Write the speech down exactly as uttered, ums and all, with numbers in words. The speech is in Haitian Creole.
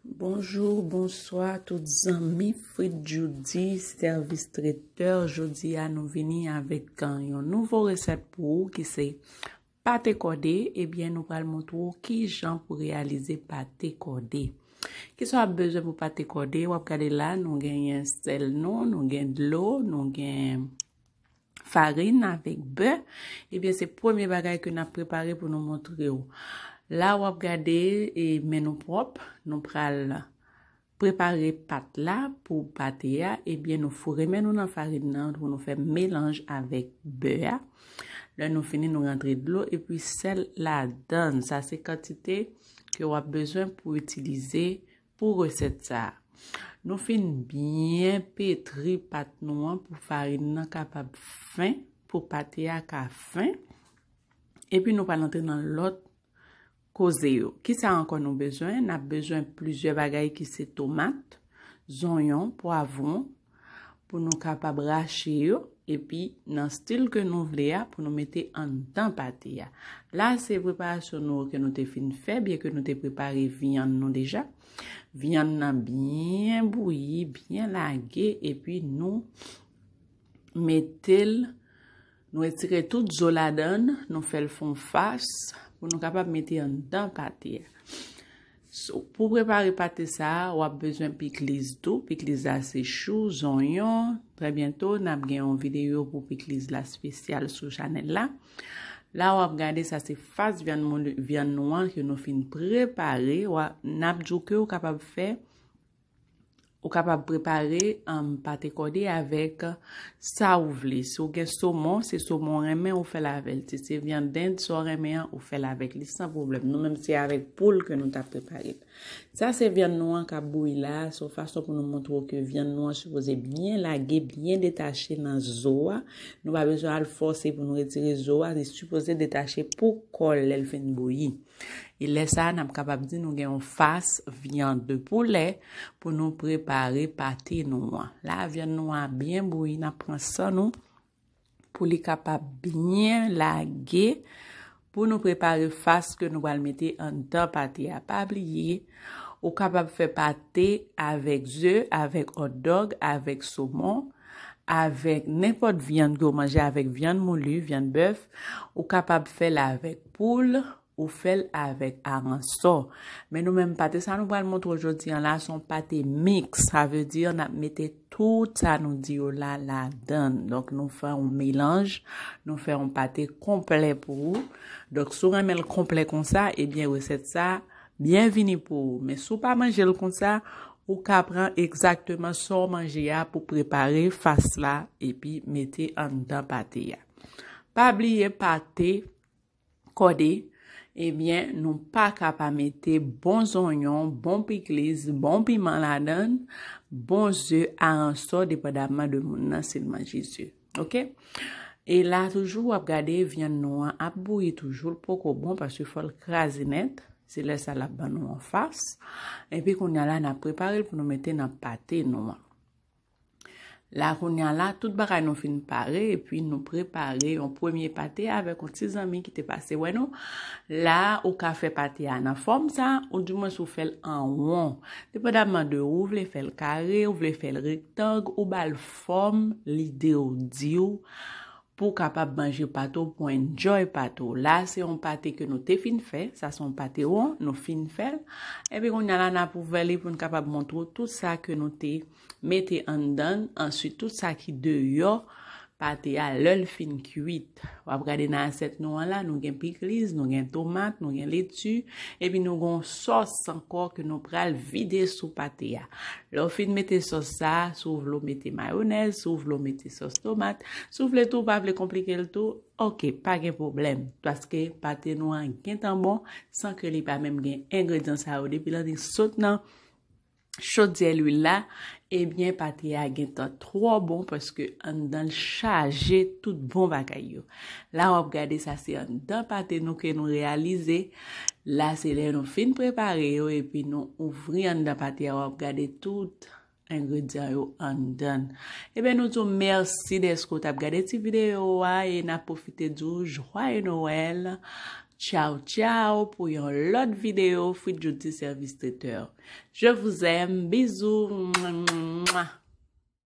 Bonjou, bonswa tout zanmi Frit Judy, sèvis tretè. Jodi a nou vini avèk yon nouvo resèt pou ou ki se pate kòde. Ebyen, nou pral montre w ki jan pou reyalize pate kòde. Kisa w ap bezwen pou pate kòde? W ap gade la, nou genyen sèl nou, nou gen dlo, nou gen farin avèk bè. Ebyen, se premye bagay ke n ap prepare pou nou montre w. La, w ap gade e men nou pwòp, nou pral prepare pat la pou pate a. Ebyen, nou foure men nou nan farin nan pou nou fè melanj avèk bè a. Lè nou fini, nou rantre dlo epi sèl ladan. Sa se kantite ke w ap bezwen pou itilize pou resèt sa a. Nou fin byen petri pat nou an pou farin nan kapab fen, pou pate a ka fen. Epi nou pral antre nan lòt koze yo. Kisa ankò nou bezwen? N ap bezwen plizyè bagay ki se tomat, zonyon, pwavwon, pou nou kapab rache yo, epi nan stil ke nou vle a, pou nou mete anndan pate a. La, se preparasyon nou ke nou te fin fè, byen ke nou te prepare vyann nou deja. Vyann nan byen bouyi, byen lage, epi nou mete l, nou retire tout zo ladan l, nou fè l fon fas pou nou kapab mete anndan pate a. So, pou prepare pate sa a, w ap bezwen pikliz tou. Pikliz la se chou, zonyon. Trè byento, n ap gen yon videyo pou pikliz la espesyal sou chanèl la. La, w ap gade sa se fas vyann, vyann nou an ke nou fin prepare. N ap di w ke w kapab fè Ou kapab prepare um, pate kòde avèk sa ou vle. Si w gen somon, se somon w renmen ou fè l avè l. Si se vyann dend, sa w renmen an, ou fè l avèk li san pwoblèm. Nou menm se avèk poul ke nou t ap prepare l. Sa se vyann nou an k ap bouyi la. Se yon fason pou nou montre w ke vyann nou an sipoze byen lage, byen detache nan zo a. Nou pa bezwen al fòse pou nou retire zo a. Li sipoze detache pou kò l lè l fin bouyi. E lè sa a, n ap kapab di nou gen yon fas vyann de poulè pou nou prepare pate nou an. La, vyann nou an byen bouyi, n ap pran san nou pou li kapab byen lage pou nou prepare fas ke nou pral mete anndan pate a. Pa bliye, ou kapab fè pate avèk ze, avèk hot dog, avèk somon, avèk nenpòt vyann ke w manje, avèk vyann mouli, vyann bèf, ou kapab fè l avèk poul, ou fè l avèk aransò. Men nou menm pate sa nou pral montre w jodi an la, se yon pate miks. Sa vle di n ap mete tout sa nou di yo la ladan l. Donk nou fè yon melanj, nou fè yon pate konplè pou ou. Donk si w renmen l konplè konsa, ebyen resèt sa byenvini pou ou. Men si w pa manje l konsa, ou ka pran egzakteman sa w manje a pou prepare fas la epi mete anndan pate a. Pa bliye pate kòde, ebyen, nou pa ka pa mete bon zonyon, bon pikliz, bon piman ladan l, bon ze, aransò, depandaman de moun nan si l manje ze. Oke? E la toujou w ap gade vyann nou an ap bouyi toujou, l poko bon paske fò l kraze nèt. Se lè sa l ap ban nou yon fas. Epi kounye a la n ap prepare l pou nou mete nan pate nou an. La kounye a la, tout bagay nou fin pare, epi nou prepare yon premye pate avèk yon ti zanmi ki te pase wè nou. La, ou ka fè pate a nan fòm sa, oudimwens ou fè l an won. Depandaman de ou, ou vle fè l kare, ou vle fè l rektang, ou ba l fòm lide w di w pou w kapab manje pate w, pou w enjoy pate w. La, se yon pate ke nou te fin fè, sa se yon pate won, nou fin fè l. Epi kounye a la, n ap ouvè li pou n kapab montre w tout sa ke nou te mete anndan l, answit tout sa ki deyò pate a lè l fin kuit. W ap gade nan asyèt nou an la, nou gen pikliz, nou gen tomat, nou gen leti, epi nou gen yon sòs ankò ke nou pral vide sou pate a. Lè w fin mete sòs sa, si w vle w mete mayonèz, si w vle w mete sòs tomat, si w vle tou, w pa vle konplike l tou, oke, pa gen pwoblèm. Paske pate nou an gentan bon, san ke li pa menm gen engredyan sa yo. Depi l annik sot nan chodyè lwil la, ebyen pate a gentan twò bon paske anndan l chaje tout bon bagay yo. La w ap gade sa se anndan pate nou ke nou reyalize. La se lè nou fin prepare yo epi nou ouvri anndan pate a, w ap gade tout engredyan yo anndan l. Ebyen nou di w mèsi dèske w t ap gade ti videyo a e n ap pwofite di w jwaye Nwèl. Tchao, tchao pou yon lòt videyo Fritz Jouthe Service Traiteur. Je vous aime, bisous.